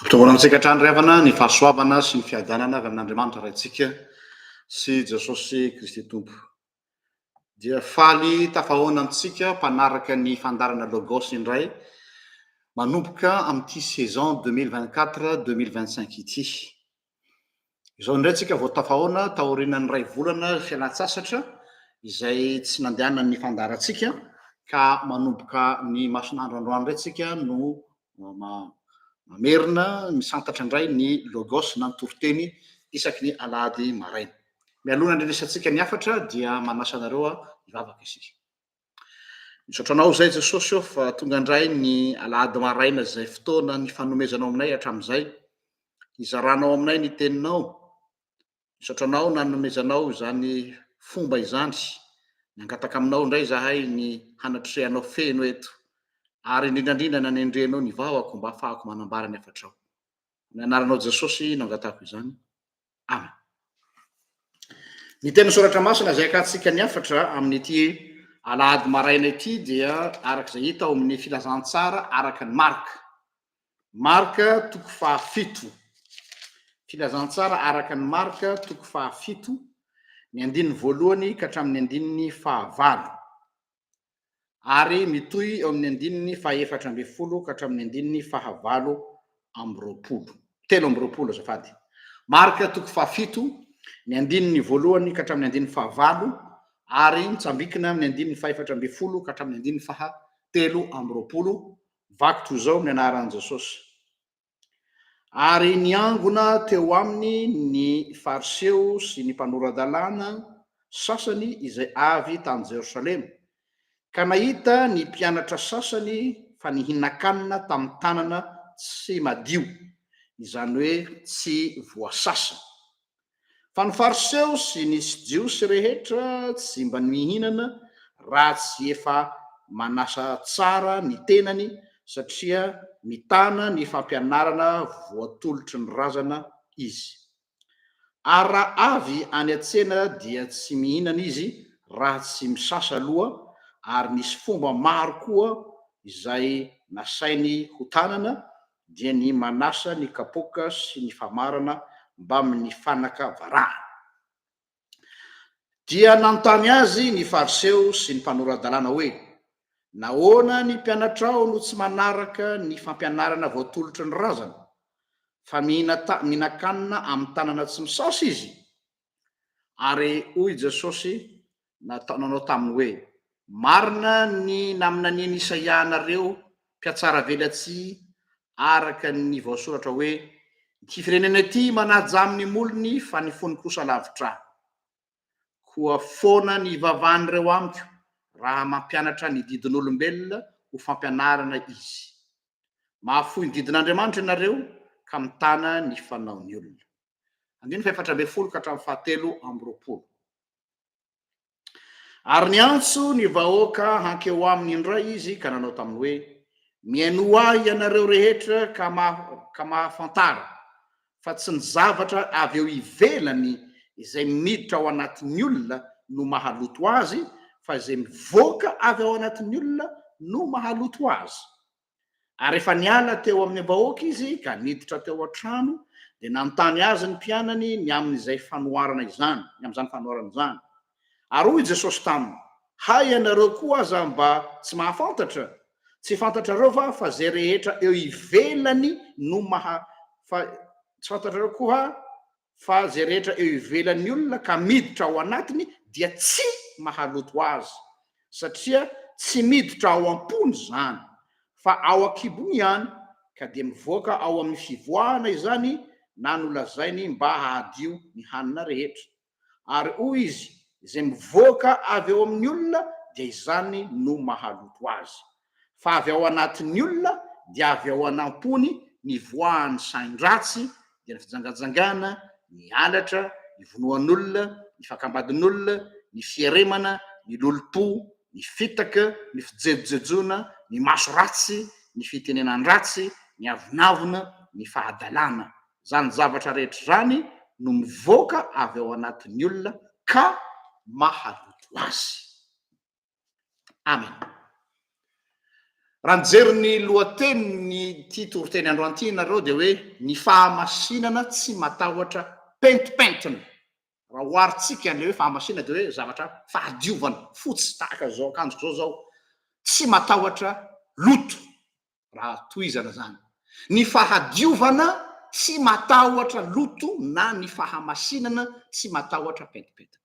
Tonga amintsika hatrany ry havana ny fahasoavana sy ny fiadanana avy amin'Andriamanitra Raintsika sy Jesosy Kristy Tompo. Dia faly tafahoana amintsika mpanaraka ny fandaharana Logos indray manomboka amin'ity saison 2024-2025 ity. Izao indray tsika vao tafahaona taorianan'ny iray volana fialan-tsasatra izay tsy nandehanan'ny fandaharantsika ka manomboka ny mason'andro androany indray tsika no mamerina misantatra indray ny logos na ny toriteny isaky ny alahady maraina. Mialoha ny handrenesantsika ny hafatra dia manasa anareo hivavaka isika. Misaotra anao izay Jesosy ô fa tonga indray ny alahady maraina izay fotoana nifanomezanao aminay hatramin'izay. Hizaranao aminay ny teninao. Misaotra anao nanomezanao izany fomba izany. Nangataka aminao indray izahay ny hanatrehanao feno eto ary indrindra indrindra nanendrenao ny vavako mba hahafahako manambara ny hafatrao. Amin'ny anaranao Jesosy no angatahako izany. Amen. Ny teny soratra masina izay akantsika ny hafatra amin'ity alahady maraina ity dia araka izay hita ao amin'ny filazantsara araka ny Marka. Marka toko fahafito. Filazantsara araka ny Marka toko fahafito, ny andininy voalohany ka hatramin'ny andininy fahavalo. Ary mitohy eo amin'ny andininy faha-14 ka hatramin'ny andininy faha-28, 23 azafady. Marka toko fahafito, ny andininy voalohany ka hatramin'ny andininy fahavalo, ary mitsambikina amin'ny andininy faha-14 ka hatramin'ny andininy faha-23, vaky toy izao ny anaran'i Jesosy. Ary niangona teo aminy ny Fariseo sy ny mpanora-dalàna sasany izay avy tany Jerosalema, ka nahita ny mpianatra sasany fa nihinan-kanina tamin'ny tanana tsy madio, izany hoe tsy voasasa. Fa ny Fariseo sy ny Jiosy rehetra tsy mba mihinana raha tsy efa manasa tsara ny tenany satria mitana ny fampianarana voatolotry ny razana izy. Ary raha avy any an-tsena dia tsy mihinana izy raha tsy misasa aloha ary nisy fomba maro koa izay nasainy hotanana dia ny manasa ny kapoaka sy ny famarana mbamin'ny fanaka varahana. Dia nanontany azy ny Fariseo sy ny mpanora-dalàna hoe, Nahoana ny mpianatrao no tsy manaraka ny fampianarana voatolotry ny razana, fa mihinan-kanina amin'ny tanana tsy misasa izy? Ary hoy Jesosy nanao taminy hoe, Marina ny naminanian'i Isaia anareo mpihatsaravelatsihy araka ny voasoratra hoe, Ity firenena ity manaja amin'ny molony fa ny fony kosa lavitra ahy. Koa foana ny hivavahan'ireo amiko raha mampianatra ny didin'olombelona ho fampianarana izy. Mahafoy ny didin'Andriamanitra ianareo ka mitana ny fanaon'ny olona. Andininy faha-14 ka hatramin'ny faha-23. Ary niantso ny vahoaka hankeo aminy indray izy ka nanao taminy hoe, Mihainoa ahy ianareo rehetra ka ka mahafantara fa tsy ny zavatra avy eo ivelany izay miditra ao anatin'ny olona no mahaloto azy, fa izay mivoaka avy ao anatin'ny olona no mahaloto azy. Ary rehefa niala teo amin'ny vahoaka izy ka niditra teo an-trano, dia nanontany azy ny mpianany ny amin'izay fanoharana izany, ny amin'izany fanoharana izany. Ary hoy Jesosy taminy, Hay ianareo koa aza mba tsy mahafantatra? Tsy fantatrareo va fa izay rehetra eo ivelany no maha fa tsy fantatrareo koa fa izay rehetra eo ivelan'ny olona ka miditra ao anatiny dia tsy mahaloto azy, satria tsy miditra ao am-pony izany, fa ao an-kibony ihany, ka dia mivoaka ao amin'ny fivoahana izany na nolazainy mba hahadio ny hanina rehetra. Ary hoy izy, Izay mivoaka avy eo amin'ny olona dia izany no mahaloto azy. Fa avy ao anatin'ny olona dia avy ao anam-pony nivoahan'ny sain-dratsy dia ny fijangajangana, ny halatra, ny vonoan'olona, ny fakam-badin'olona, ny fieremana, ny lolompo, ny fitaka, ny fijejojejoana, ny maso ratsy, ny fitenenan-dratsy, ny avonavona, ny fahadalana. Izany zavatra rehetra izany no mivoaka avy ao anatin'ny olona ka mahaloto azy. Amen. Raha nijery ny lohatenin'ity toriteny androany ity ianareo dia hoe ny fahamasinana tsy matahotra pentimpentina. Raha oharintsika an'ilay hoe fahamasinana dia hoe zavatra fahadiovana, fotsy tahaka izao akanjoko izao izao, tsy matahotra loto raha tohizana izany. Ny fahadiovana tsy matahotra loto na ny fahamasinana tsy matahotra pentimpentina.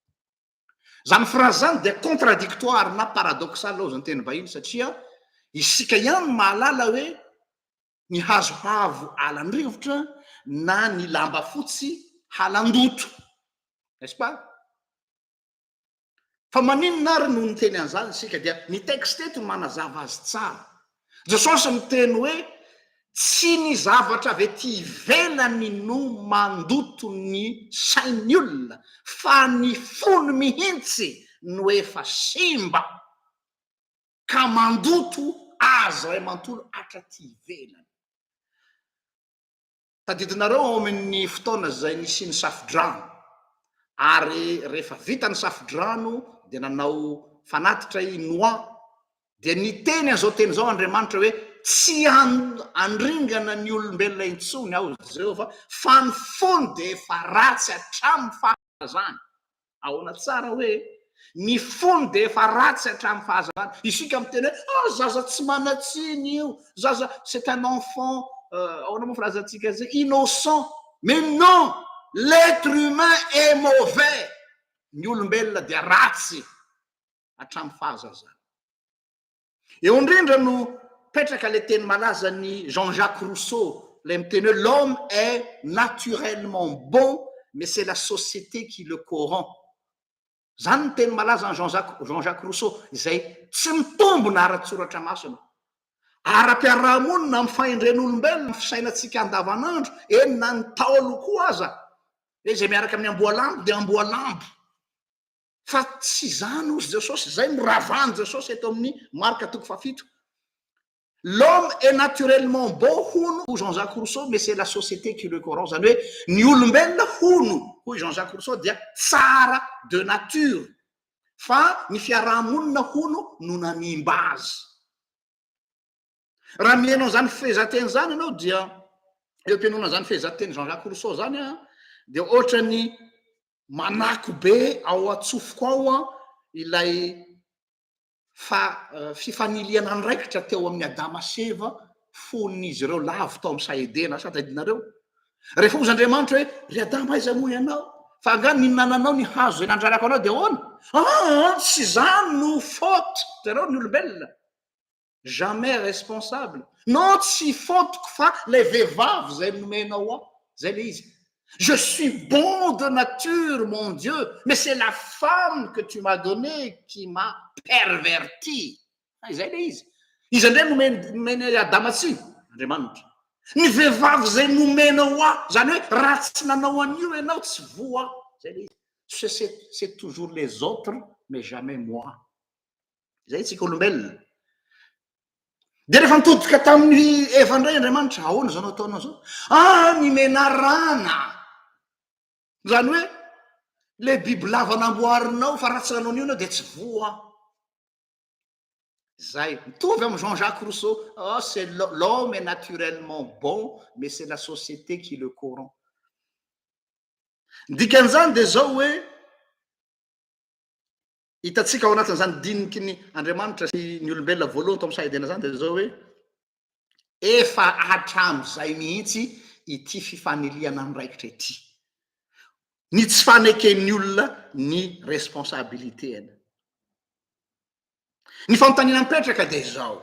Izany phrase izany dia contradictoire na paradoxal hozy ny teny vahiny satria isika ihany no mahalala hoe ny hazo havo alan-drivotra na ny lamba fotsy halan-doto. N'est-ce pas? Fa maninona ary no niteny an'izany isika? Dia ny texte eto no manazava azy tsara. Jesosy miteny hoe tsy ny zavatra avy ety ivelany no mandoto ny sain'ny olona fa ny fony mihitsy no efa simba ka mandoto azy iray manontolo hatraty ivelany. Tadidinareo ao amin'ny fotoana izay nisian'ny safodrano, ary rehefa vita ny safodrano dia nanao fanatitra i Noa, dia niteny an'izao teny izao Andriamanitra hoe, Tsy handringana ny olombelona intsony aho, Jehovah, fa ny fony dia efa ratsy hatramin'ny fahazazany. Ahoana tsara hoe ny fony dia efa ratsy hatramin'ny fahazazany. Isika miteny hoe ah zaza tsy manan-tsiny io, zaza c'est un enfant ahoana moa filazantsika azy innocent. Mais non, l'être humain est mauvais. Ny olombelona dia ratsy hatramin'ny fahazazany. Eo indrindra no petraka ilay teny malazan'i Jean-Jacques Rousseau, ilay miteny hoe l'homme est naturellement bon mais c'est la société qui le corrompt. Izany ny teny malazan'i Jean-Jacques Jean-Jacques Rousseau izay tsy mitombina ara-tsoratra masina. Ara-piarahamonina amin'ny fahendren'olombelona, ny fisainantsika andavanandro, eny na ny Ntaolo koa aza, hoe izay miaraka amin'ny amboalambo dia amboalambo. Fa tsy izany hozy Jesosy, izay no ravan'i Jesosy eto amin'ny Marka toko fahafito. L'homme est naturellement beau hono hoy Jean-Jacques Rousseau mais c'est la société qui le corrompt, izany hoe ny olombelona hono hoy Jean-Jacques Rousseau dia tsara de nature fa ny fiaraha-monina hono no nanimba azy. Raha mihaino an'izany fehezanteny izany ianao dia eo am-pihainoana an'izany fehezanteny Jean-Jacques Rousseau izany an, dia ohatran'ny manako be ao an-tsofiko ao an ilay fa fifanilihana andraikitra teo amin'i Adama sy Eva fony izy ireo lavo tao amin'ny saha Edena. Asa tadidinareo? Rehefa hozy Andriamanitra hoe, ry Adama aiza moa ianao? Fa angaha nihinananao ny hazo izay nandrarako anao dia ahoana? Aa, tsy izany no faute, jereo ny olombelona. Jamais responsable. Non tsy faute-ko fa lay vehivavy zay nomenao ahy, zay le izy. Je suis bon de nature mon Dieu, mais c'est la femme que tu m'as donnée qui m'a perverti. Hay zay le izy. Iza ndray nomeny nomeny Adama tsiny? Andriamanitra. Ny vehivavy zay nomenao ahy, zany hoe raha tsy nanao an'io ianao tsy voa aho. Zay le izy. C'est c'est toujours les autres mais jamais moi. Izay tsika olombelona. Dia rehefa nitodika tamin'ny Eva indray Andriamanitra, ahoana izao nataonao izao? Ah, ny menarana. Izany hoe le bibilava namboarinao fa raha tsy nanao an'io ianao dia tsy voa. Zay, mitovy amin'i Jean-Jacques Rousseau, oh c'est l'homme est naturellement bon, mais c'est la société qui le corrompt. Ny dikan'izany dia izao hoe Hitantsika ao anatin'izany diniky ny Andriamanitra sy ny olombelona voalohany tao amin'ny saha Edena izany dia izao hoe efa hatramin'izay mihitsy ity fifanilihana andraikitra ity. Ny tsy faneken'ny olona ny responsabilité-ny. Ny fanontaniana mipetraka dia izao,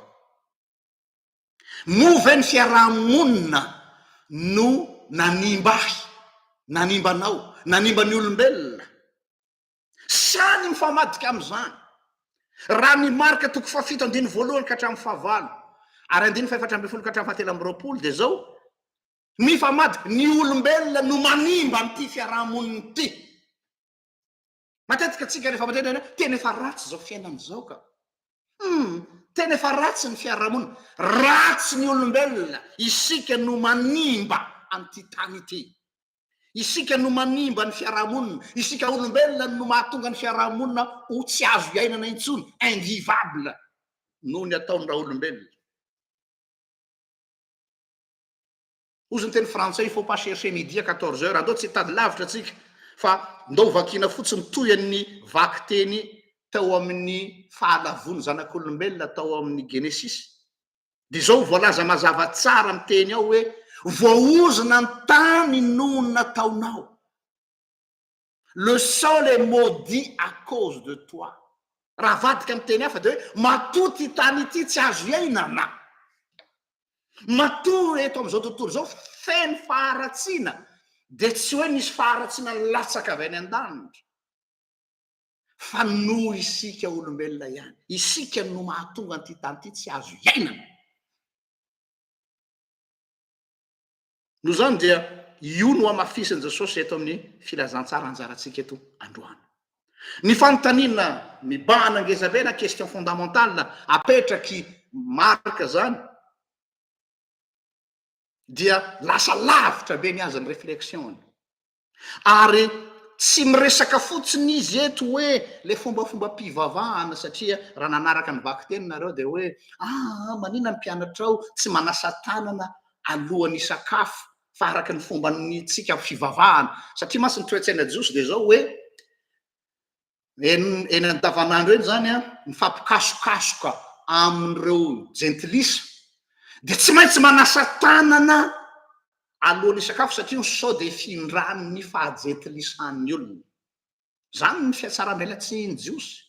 moa ve ny fiaraha-monina no nanimba ahy, nanimba anao, nanimba ny olombelona? Sahy ny mifamadika amin'izany. Raha ny Marka toko fahafito andininy voalohany ka hatramin'ny fahavalo ary andininy fahefatra ambin'ny folo ka hatramin'ny fahatelo amby roapolo dia izao, mifamadika, ny olombelona no manimba an'ity fiarahamonina ity. Matetika tsika rehefa miteny hoe tena efa ratsy izao fiainana izao ka. Hum, tena efa ratsy ny fiarahamonina. Ratsy ny olombelona, isika no manimba an'ity tany ity. Isika no manimba ny fiarahamonina, isika olombelona no mahatonga ny fiarahamonina ho tsy azo iainana intsony, invivable, noho ny ataon'ny raolombelona. Hozy ny teny frantsay, il faut pas chercher midi à 14 heures, andao tsy hitady lavitra tsika fa ndao vakiana fotsiny toy ny vakiteny tao amin'ny fahalavoan'ny zanak'olombelona tao amin'ny Genesisy. Dia izao voalaza mazava tsara miteny ao hoe voaozona ny tany noho ny nataonao. Le sol est maudit à cause de toi. Raha avadika amin'ny teny hafa dia hoe matoa ity tany ity tsy azo iainana. Matoa eto amin'izao tontolo izao feno faharatsiana dia tsy hoe nisy faharatsiana nilatsaka avy any an-danitra fa noho isika olombelona ihany. Isika no mahatonga an'ity tany ity tsy azo iainana. Noho izany dia io no hamafisin'i Jesosy eto amin'ny filazantsara anjarantsika eto androany. Ny fanontaniana mibahana ngezabe na question fondamentale apetrak'i Marc izany dia lasa lavitra be ny azy ny réflexion-ny. Ary tsy miresaka fotsiny izy eto hoe le fombafombam-pivavahana satria raha nanaraka ny vakiteny nareo dia hoe aa maninona ny mpianatrao tsy manasa tanana alohan'ny hisakafo fa araka ny fomban'ny tsika fivavahana satria mantsy ny toe-tsaina jiosy dia zao hoe Eny eny andavanandro eny zany an, mifampikasokasoka amin'ireo jentilisa dia tsy maintsy manasa tanana alohan'ny hisakafo satria sao dia findran'ny fahajentilisan'ny olona. Zany ny fihatsaram-belatsihin'ny jiosy.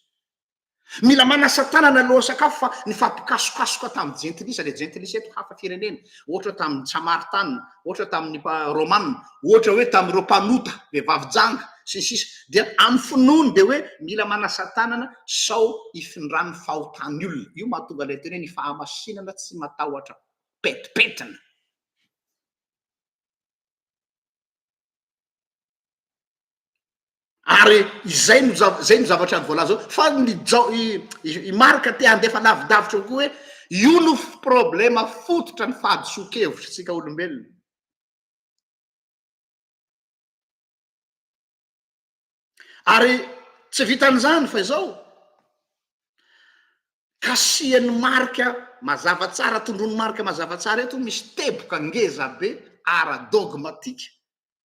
Mila manasa tanana alohan'ny sakafo fa nifampikasokasoka tamin'ny jentilisa, ilay jentilisa eto hafa firenena, ohatra tamin'ny Samaritanina, ohatra tamin'ny Romana, ohatra hoe tamin'ireo mpanota, vehivavy janga, sy ny sisa Dia amin'ny finoany dia hoe mila manasa tanana sao hifindran'ny fahotan'ny olona. Io mahatonga ilay teny hoe ny fahamasinana tsy matahotra petipetina. Ary izay no zava, izay no zavatra voalaza ao. Fa ny Jao, i, i Marc te handefa lavidavitra kokoa hoe io no problema fototra ny fahadisoan-kevitr'tsika olombelona. Ary tsy vitan'izany fa izao, kasihan'ny Marc mazava tsara, tondroin'i Marc mazava tsara eto, misy teboka ngeza be ara-dogmatika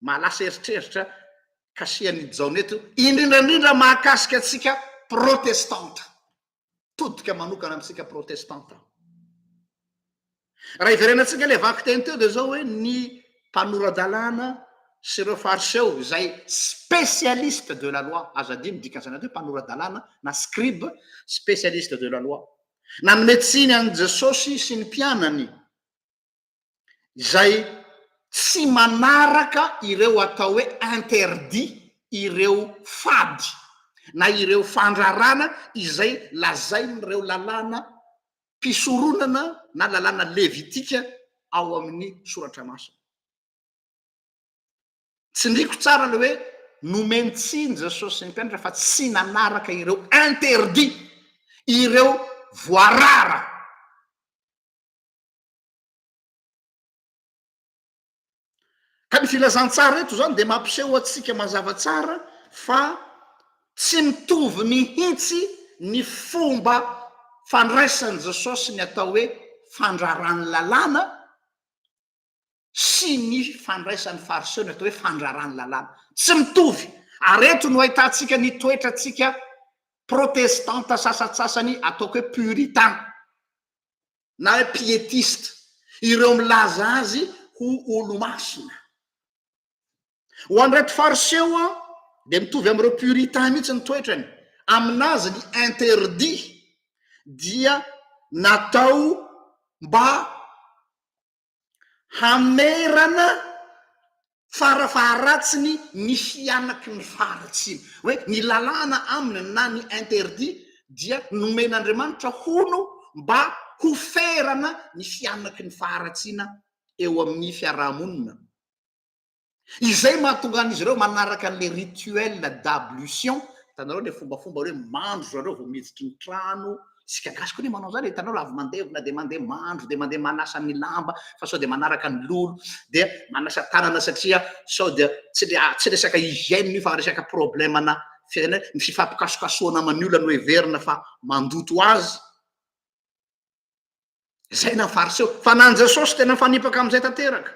Mahalasa eritreritra kasihan'i Jaona eto, indrindra indrindra mahakasika antsika protestanta. Todika manokana amintsika protestanta. Raha iverenantsika ilay vakiteny teo dia izao hoe ny mpanora-dalàna sy ireo fariseo izay spécialiste de la loi, aza adino ny dikan'izany hoe mpanora-dalàna na scribe, spécialiste de la loi. Nanome tsiny an'i Jesosy sy ny mpianany izay tsy manaraka ireo atao hoe interdit, ireo fady na ireo fandrarana izay lazain'ireo lalàna mpisoronana na lalàna levitika ao amin'ny soratra masina. Tsindriko tsara ilay hoe nomeny tsiny Jesosy sy ny mpianatra fa tsy nanaraka ireo interdit, ireo voarara. Ka ny filazantsara eto izany dia mampiseho antsika mazava tsara fa tsy mitovy mihitsy ny fomba fandraisan'i Jesosy ny atao hoe fandraran'ny lalàna sy ny fandraisan'ny Fariseo ny atao hoe fandraran'ny lalàna. Tsy mitovy. Ary eto no ahitantsika ny toetrantsika protestanta sasantsasany ataoko hoe puritain. na hoe pietiste, ireo milaza azy ho olo-masina. Ho an'ireto Fariseo dia mitovy amin'ireo puritain mihitsy ny toetrany. Aminazy ny interdit dia natao mba Hamerana farafaharatsiny ny fianaky ny faharatsiana. Hoe ny lalàna aminy na ny interdit dia nomen'Andriamanitra hono mba ho ferana ny fianaky ny faharatsiana eo amin'ny fiarahamonina. Izay mahatonga an'izy ireo manaraka an'ilay rituel d'ablution, hitanareo ilay fombafomba hoe mandro zareo vao miditry ny trano, isika gasy koa anie manao an'izany e, hitanao raha avy mandevona dia mandeha mandro, dia mandeha manasa ny lamba fa sao dia manaraka ny lolo, dia manasa tanana satria sao dia tsy le tsy resaka hygiène io fa resaka problème-na fiainana, ny fifampikasokasohana aman'ny olona no heverina fa mandoto azy. Izay na fariseo. Fa na an'i Jesosy tena mifanipaka amin'izay tanteraka.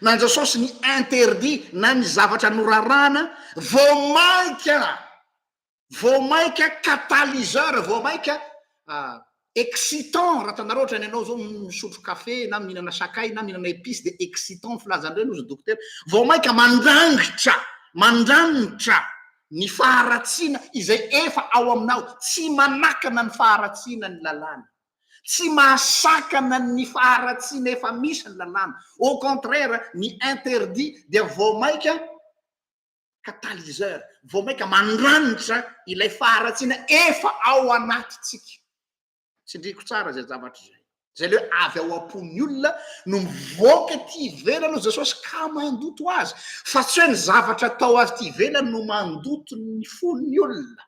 Na Jesosy ny interdit na ny zavatra norarana vao mainka vao mainka catalyseur, vao mainka excitant, raha hitanareo ohatrany ianao zao misotro kafe na mihinana sakay na mihinana epice dia excitant ny filazan'ireny hozy dokotera, vao mainka mandrangitra, mandranitra ny faharatsiana izay efa ao aminao, tsy manakana ny faharatsiana ny lalàna, tsy mahasakana ny faharatsiana efa misy ny lalàna, au contraire ny interdit dia vao mainka catalyseur, vao mainka mandranitra ilay faharatsiana efa ao anatintsika. Tsindriko tsara izay zavatra izay. Izay le hoe avy ao am-pon'ny olona no mivoaka aty ivelany hoy Jesosy ka mandoto azy. Fa tsy hoe ny zavatra atao aty ivelany no mandoto ny fon'ny olona.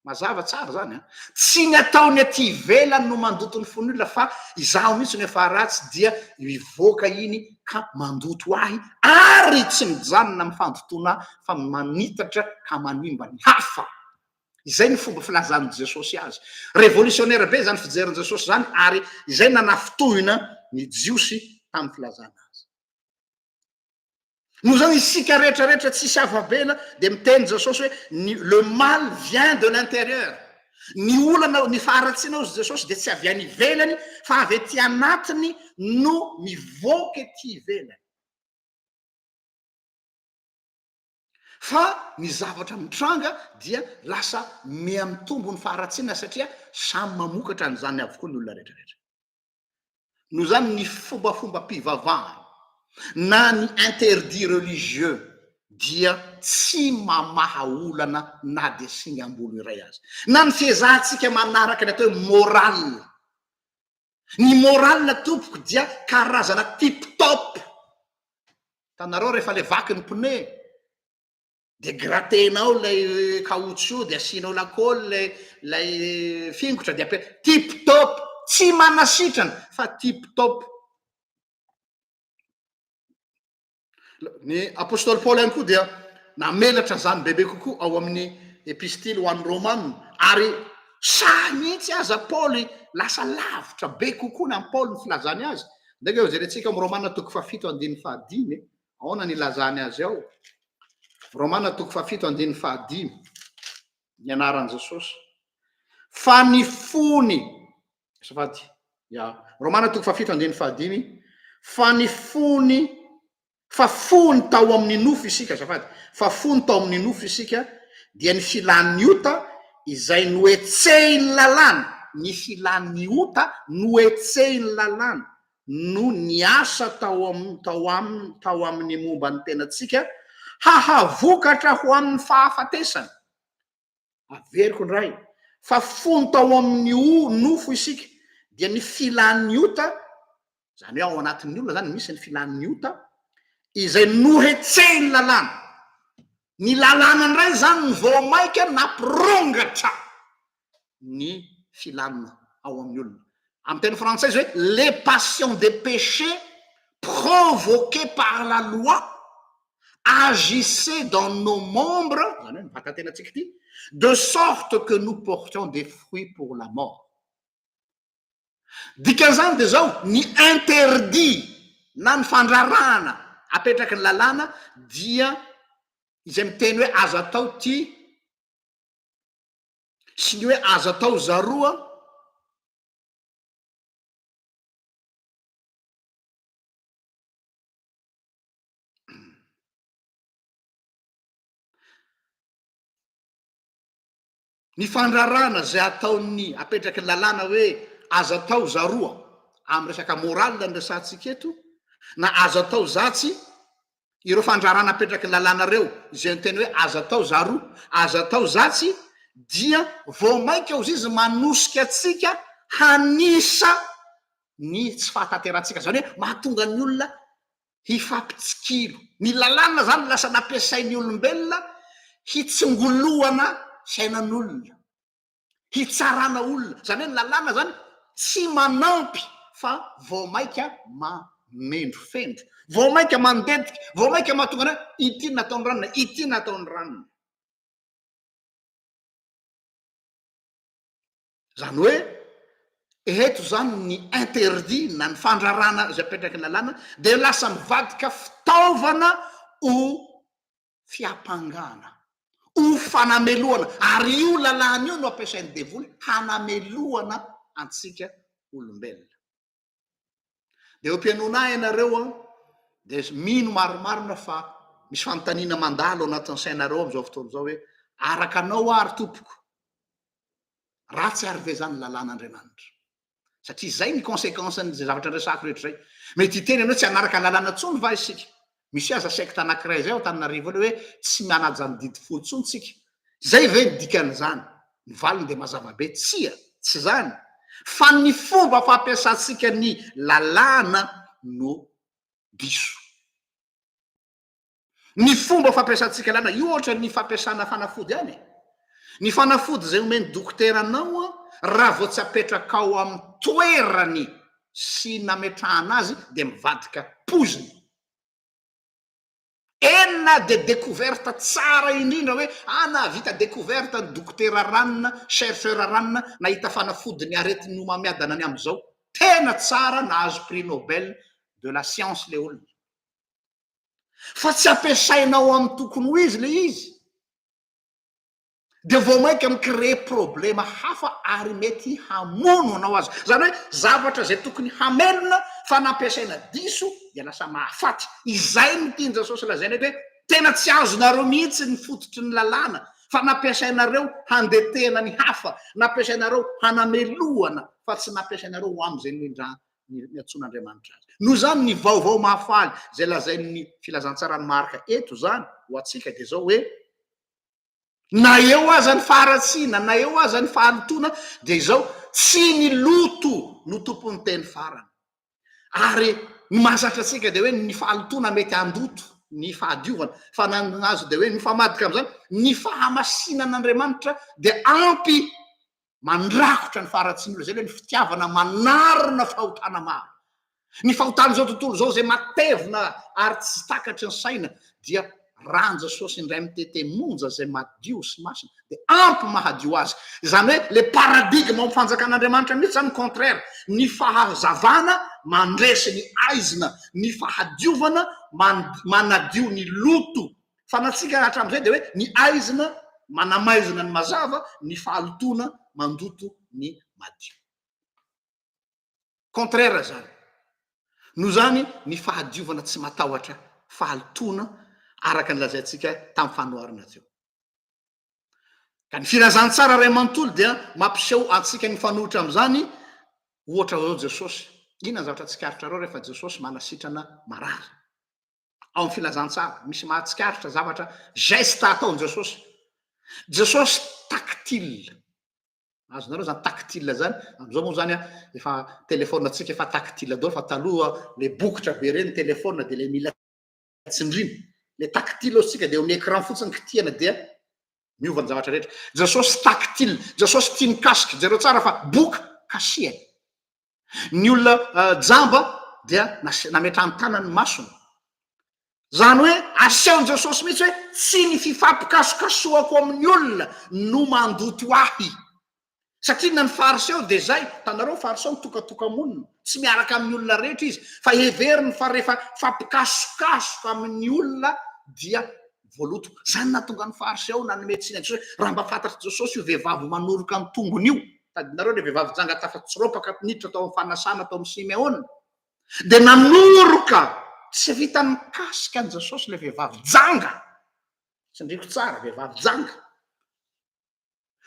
Mazava tsara izany an. Tsy ny ataony aty ivelany no mandoto ny fon'ny olona fa izaho mihitsy no efa ratsy dia mivoaka iny ka mandoto ahy ary tsy mijanona amin'ny fandotoana ahy fa manitatra ka manimba ny hafa. Izay ny fomba filazan'i Jesosy azy. Révolutionnaire be izany fijerin'i Jesosy izany ary izay nanafintohina ny Jiosy tamin'ny filazana azy. Noho izany isika rehetra rehetra tsisy afa-bela dia miteny Jesosy hoe ny le mal vient de l'intérieur. Ny olana, ny faharatsiana hozy Jesosy dia tsy avy any ivelany fa avy aty anatiny no mivoaka ety ivelany. Fa ny zavatra mitranga dia lasa miha-mitombo ny faharatsiana satria samy mamokatra an'izany avokoa ny olona rehetra rehetra. Noho izany ny fombafombam-pivavahana na ny interdit religieux dia tsy mamaha olana na dia singam-bolo iray aza. Na ny fiezahantsika manaraka ny atao hoe morale. Ny morale tompoko dia karazana tip top. Hitanareo rehefa le vaky ny pneu Dia gratter-nao ilay caoutchouc dia asianao lakôly ilay ilay fingotra dia ape- tip top, tsy manasitrana fa tip top. Ny apostoly Paoly ihany koa dia namelatra izany bebe kokoa ao amin'ny epistily ho an'ny Romana ary sahy mihitsy aza Paoly lasa lavitra be kokoa ny an'i Paoly ny filazany azy. Ndeha ange hojerentsika ao amin'ny Romana toko fahafito andininy fahadimy e. Ahoana ny ilazany azy ao? Romana toko fahafito andininy fahadimy. Ny anaran'i Jesosy. Fa ny fony, azafady, ya, Romana toko fahafito andininy fahadimy, fa ny fony, fa fony tao amin'ny nofo isika, azafady, fa fony tao amin'ny nofo isika, dia ny filan'ny ota izay nohetsehin'ny lalàna, ny filan'ny ota nohetsehin'ny lalàna, no niasa tao am tao am tao amin'ny momba ny tenantsika hahavokatra ho amin'ny fahafatesana. Averiko indray, fa fony tao amin'ny o nofo isika, dia ny filan'ny ota, izany hoe ao anatin'ny olona izany misy ny filan'ny ota, izay nohetsehin'ny lalàna. Ny lalàna indray izany no vao mainka nampirongatra ny filana ao amin'ny olona. Amin'ny teny frantsay izy hoe les passions des péchés provoquées par la loi agissaient dans nos membres, izany hoe ny vatan-tenantsika ity, de sorte que nous portions des fruits pour la mort. Dikan'izany dia izao, ny interdit na ny fandrarana apetraky ny lalàna dia izay miteny hoe aza atao ity, sy ny hoe aza atao zaroa Ny fandrarana izay ataon'ny apetraky ny lalàna hoe aza atao zaroa amin'ny resaka morale no resahantsika eto na aza atao zatsy Ireo fandrarana apetraky ny lalàna ireo, izay niteny hoe aza atao zaroa, aza atao zatsy, dia vao mainka hozy izy manosika antsika hanisa ny tsy fahatanterahantsika. Izany hoe mahatonga ny olona hifampitsikilo. Ny lalàna izany lasa nampiasain'ny olombelona hitsingoloana fiainan'olona. hitsarana olona, zany hoe ny lalàna zany tsy manampy fa vao maika mamendrofendro, vao maika mandentika, vao maika mahatonga ny hoe ity nataon'i ranona, ity nataon'i ranona. Zany hoe. Eto izany ny interdit na ny fandrarana izay apetraky ny lalàna dia lasa mivadika fitaovana ho fiampangana, ho fanamelohana, ary io lalàna io no ampiasain'ny devoly hanamelohana antsika olombelona. Dia eo am-pihainoana ahy ianareo an, dia mino marimarina fa misy fanontaniana mandalo anatin'ny sainareo amin'izao fotoana izao hoe, araka anao ary tompoko, ratsy ary ve izany ny lalàn'Andriamanitra? Satria izay ny consequence-n'izay zavatra resahako rehetra izay. Mety hiteny ianao hoe tsy hanaraka lalàna intsony va isika? Misy aza secte anankiray izay ao Antananarivo ao ilay hoe tsy manaja ny didy folo intsony tsika. Izay ve ny dikan'izany? Ny valiny dia mazava be, tsia, tsy izany. Fa ny fomba fampiasantsika ny lalàna no diso. Ny fomba fampiasantsika lalàna, io ohatra ny fampiasana fanafody ihany e. Ny fanafody izay omen'ny dokotera anao raha vao tsy apetrakao amin'ny toerany sy nametrahana azy dia mivadika poizina. Eny na dia découverte tsara indrindra hoe ah nahavita découverte ny dokotera ranona, chercheur ranona nahita fanafody ny aretin'ny homamiadana ny amin'izao. Tena tsara nahazo prix Nobel de la science le olona. Fa tsy ampiasainao amin'ny tokony ho izy le izy. dia vao mainka mi-créer problema hafa ary mety hamono anao aza. Izany hoe zavatra izay tokony hamelona fa nampiasaina diso dia lasa mahafaty. Izay no tian'i Jesosy lazaina eto hoe tena tsy azonareo mihitsy ny fototry ny lalàna fa nampiasainareo handetehana ny hafa, nampiasainareo hanamelohana fa tsy nampiasainareo ho amin'izay niantsoan'Andriamanitra azy. Noho izany ny vaovao mahafaly izay lazain'ny filazantsaran'i Marka eto izany ho antsika dia izao hoe Na eo aza ny faharatsiana, na eo aza ny fahalotoana, dia izao, tsy ny loto no tompon'ny teny farany. Ary ny mahazatra antsika dia hoe ny fahalotoana mety handoto ny fahadiovana, fa na ny azy dia hoe mifamadika amin'izany, ny fahamasinan'Andriamanitra dia ampy mandrakotra ny faharatsian'olona, izay ilay ny fitiavana manarona fahotana maro. Ny fahotan'izao tontolo izao izay matevina ary tsy takatry ny saina dia rà Jesosy indray mitete monja izay madio sy masina dia ampy mahadio azy. Izany hoe le paradigme ao amin'ny fanjakan'Andriamanitra mihitsy izany contraire, ny fahazavana mandresy ny aizina, ny fahadiovana manadio ny loto. Fa ny antsika hatramin'izay dia hoe ny aizina manamaizina ny mazava, ny fahalotoana mandoto ny madio. Contraire zany. Noho izany ny fahadiovana tsy matahotra fahalotoana araka ny lazaintsika tamin'ny fanoharana teo. Ka ny filazantsara iray manontolo dia mampiseho antsika ny mifanohitra amin'izany, ohatra zao Jesosy. Inona ny zavatra tsikaritrareo rehefa Jesosy manasitrana marary? Ao amin'ny filazantsara, misy mahatsikaritra zavatra geste ataon'i Jesosy. Jesosy tactile. Azonareo zany tactile zany, amizao moa zany efa téléphone tsika efa tactile daholo fa taloha le bokotra be reny téléphone de le mila tsindrina. Le tactile ozy tsika de eo amin'ny écran fotsiny kitihana dia miova ny zavatra rehetra. Jesosy tactile, Jesosy tia mikasika, jereo tsara fa boka kasihany. Ny olona jamba dia nametrahany tanany ny masony. Izany hoe asehon'i Jesosy mihitsy hoe tsy ny fifampikasokasohako amin'ny olona no mandoto ahy. Satria na ny Fariseo dia izay, hitanareo Fariseo mitokatoka-monina, tsy miaraka amin'ny olona rehetra izy, fa heveriny fa rehefa mifampikasokasoka amin'ny olona dia voaloto. Izany nahatonga ny Fariseo nanome tsiny an'i Jesosy hoe raha mba fantatr'i Jesosy io vehivavy manoroka ny tongony io, tadidinareo ilay vehivavy janga tafatsoropaka niditra tao amin'ny fanasana tao amin'i Simeona, dia nanoroka, tsy vitan'ny mikasika an'i Jesosy ilay vehivavy janga, tsindriko tsara, vehivavy janga,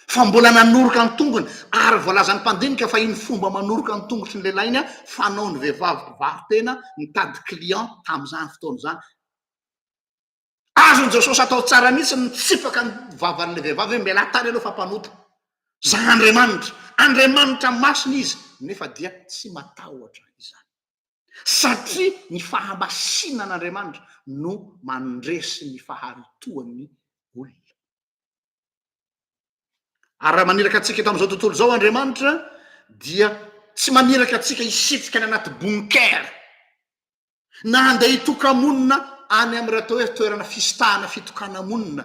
fa mbola nanoroka ny tongony, ary voalazan'ny mpandinika fa iny fomba manoroka ny tongotry ny lehilahy iny fanaon'ny vehivavy mpivaro-tena nitady client tamin'izany fotoana izany. Azon'i Jesosy atao tsara mihitsy ny mitsipaka ny vavan'ilay vehivavy hoe mialà tany ianao fa mpanota. Za Andriamanitra, Andriamanitra masina izy, nefa dia tsy matahotra izany. Satria ny fahamasinan'Andriamanitra no mandresy ny fahalotoan'ny olona. Ary raha maniraka antsika eto amin'izao tontolo izao Andriamanitra dia tsy maniraka antsika hisitrika any anaty bunker. Na handeha hitoka-monina any amin'ireo atao hoe toerana fisintahana fitokana-monina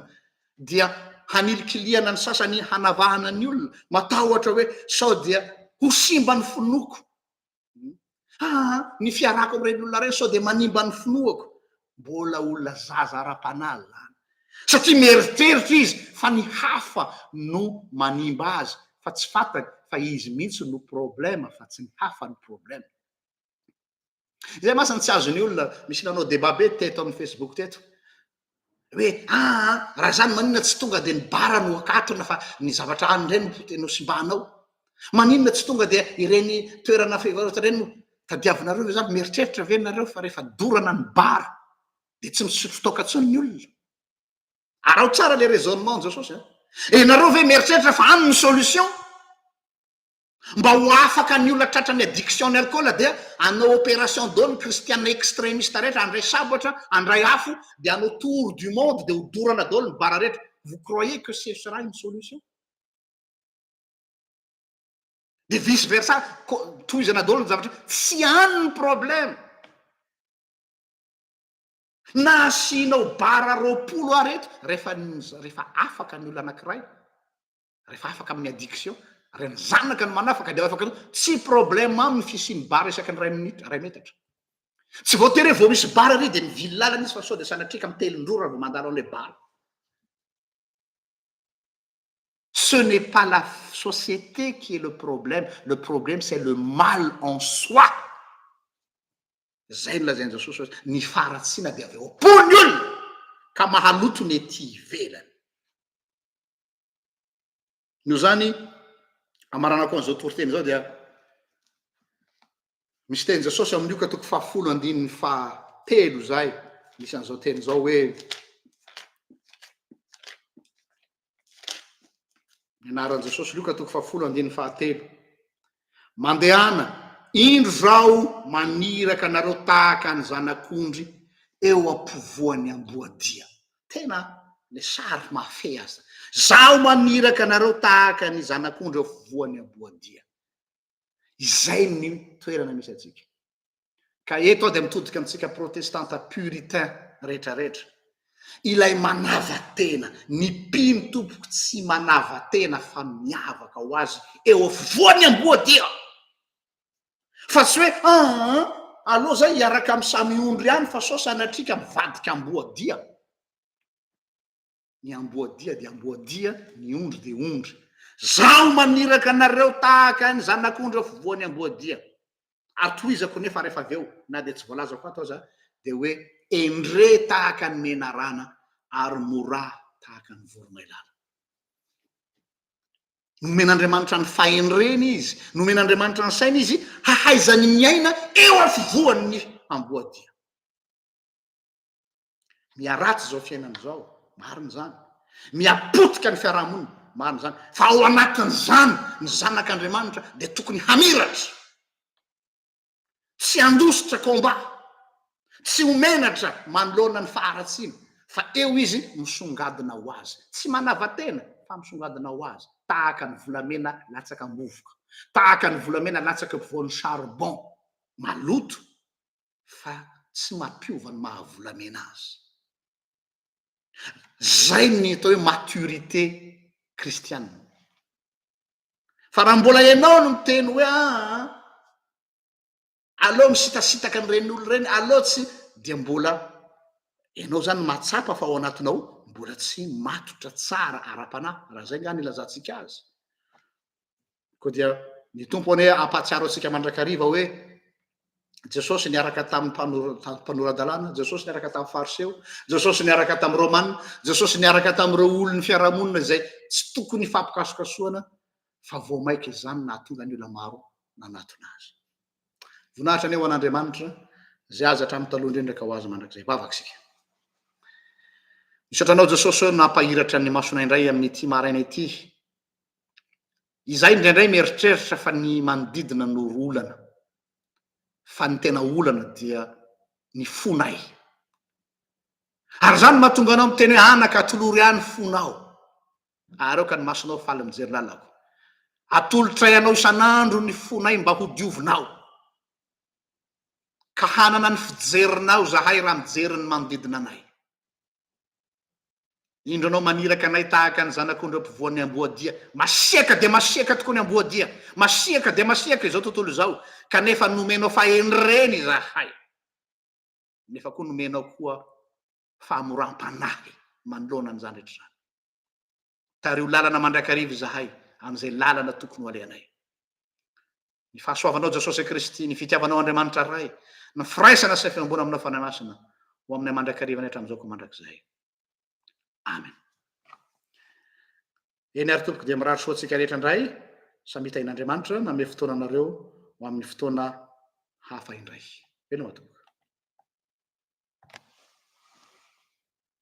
dia hanilikilihana ny sasany hanavahana ny olona, matahotra hoe sao dia. Ho simba ny finoako. Aa ny fiarahako amin'ireny olona ireny sao dia manimba ny finoako. Mbola olona zaza ara-panahy zany. Satria mieritreritra izy fa ny hafa no manimba azy fa tsy fantany fa izy mihitsy no problème fa tsy ny hafa no problème. Izay mantsy no tsy azon'ny olona, misy nanao débat be teto amin'ny Facebook teto, hoe aa raha izany maninona tsy tonga dia ny bar no akatona fa ny zavatra any ireny no no simbanao, maninona tsy tonga dia ireny toerana fivarotana ireny no tadiavinareo ve izany, mieritreritra ve nareo fa rehefa dorana ny bar dia tsy misotro toaka intsony ny olona? Araho tsara le raisonnement Jesosy a! Ianareo ve mieritreritra fa any ny solution? Mba ho afaka ny olona tratran'ny addiction ny alcool dia hanao opération daholo ny kristiana extremiste rehetra, handray sabatra, handray afo dia hanao tour du monde dia ho dorana daholo ny bar rehetra. Vous croyez que ce sera une solution? Dia vice versa, tohizana daholo ny zavatra, tsy any ny problème. Na asianao bar 20 ary eto, rehefa rehefa afaka ny olona anankiray, rehefa afaka amin'ny addiction, raha ny zanaka no manafaka dia afaka, tsy problème aminy fisian'ny bar isaky ny iray minitra, iray metatra. Tsy voatery hoe vao misy bar ary dia mivily lalana izy fa sao dia sanatria ka mitelin-drora vao mandalo an'ilay bar. Ce n'est pas la société qui est le problème, le problème c'est le mal en soi. Zay no lazain'i Jesosy hoe ny faharatsiana dia avy ao am-pon'ny olona ka mahaloto ny ety ivelany. Noho izany, amaranako an'izao toriteny izao dia misy teny Jesosy amin'ny Lioka toko fahafolo andininy fahatelo izay, misy an'izao teny izao hoe ny anaran'i Jesosy Lioka toko fahafolo andininy fahatelo. Mandehana, indro zaho maniraka anareo tahaka ny zanak'ondry eo am-povoan'ny amboadia. Tena le sary mahafehy aza. Zaho maniraka anareo tahaka ny zanak'ondry eo afovoan'ny amboadia. Izay ny toerana misy antsika. Ka eto aho dia mitodika amintsika protestanta puritain rehetra rehetra. Ilay manava-tena, ny mpino tompoko tsy manava-tena fa miavaka ho azy eo afovoan'ny amboadia. Fa tsy hoe aa aleo zay hiaraka amin'ny samy ondry ihany fa sao sanatria ka mivadika amboadia. Ny amboadia dia amboadia, ny ondry dia ondry. Zaho maniraka anareo tahaka ny zanak'ondry afovoan'ny amboadia. Ary tohizako nefa rehefa avy eo, na dia tsy voalazako ato aza, dia hoe endre tahaka ny menarana ary morà tahaka ny voromailala. Nomen'Andriamanitra ny fahendrena izy, nomen'Andriamanitra ny saina izy hahaizany miaina eo afovoan'ny amboadia. Miharatsy izao fiainana izao, marina izany. Mihapotika ny fiarahamonina, marina izany. Fa ao anatin'izany ny zanak'Andriamanitra dia tokony hamiratra. Tsy handositra combat, tsy ho menatra manoloana ny faharatsiana, fa eo izy misongadina ho azy. Tsy manava-tena fa misongadina ho azy, tahaka ny volamena latsaka am-bovoka, tahaka ny volamena latsaka ampovoan'ny charbon maloto fa tsy mampiova ny maha volamena azy. Zay ny atao hoe maturité kristiana. Fa raha mbola ianao no miteny hoe aa aleo misitasitaka an'ireny olona ireny, aleo tsy, dia mbola ianao zany mahatsapa fa ao anatinao mbola tsy matotra tsara ara-panahy, raha zay nga no ilazantsika azy. Koa dia ny Tompo anie hampahatsiaro antsika mandrakariva hoe Jesosy niaraka tamin'ny mpanora-dalàna, Jesosy niaraka tamin'ny Fariseo, Jesosy niaraka tamin'ny Romana, Jesosy niaraka tamin'ireo olon'ny fiarahamonina izay tsy tokony hifampikasokasohana fa vao mainka izany nahatonga ny olona maro nanatona azy. Voninahitra anie ho an'Andriamanitra izay azy hatramin'ny taloha indrindra ka ho azy mandrakizay. Vavaka isika. Misaotra anao Jesosy ô nampahiratra ny masonay indray amin'ity maraina ity. Izahay indraindray mieritreritra fa ny manodidina no olana, fa ny tena olana dia ny fonay. Ary izany no mahatonga anao miteny hoe anaka atolory ahy ny fonao, ary aoka ny masonao faly mijery lalako. Atolotray anao isan'andro ny fonay mba ho diovinao, ka hanana ny fijerinao izahay raha mijery ny manodidina anay. Indro anao maniraka anay tahaka ny zanak'ondry ampovoan'ny amboadia. Masiaka dia masiaka tokoa ny amboadia. Masiaka dia masiaka izao tontolo izao, kanefa nomenao fahendrena izahay. Nefa koa nomenao koa fahamoram-panahy manoloana an'izany rehetra izany. Tariho lalana mandrakariva izahay amin'izay lalana tokony ho alehanay. Ny fahasoavanao Jesosy Kristy, ny fitiavanao Andriamanitra Ray, ny firaisana sy fiombonana aminao Fanahy Masina, ho aminay mandrakariva ny hatramin'izao koa mandrakizay. Amen. Eny ary tompoko dia mirary soa antsika rehetra indray, samy hitahian'Andriamanitra, nanome fotoana anareo ho amin'ny fotoana hafa indray. Veloma tompoko.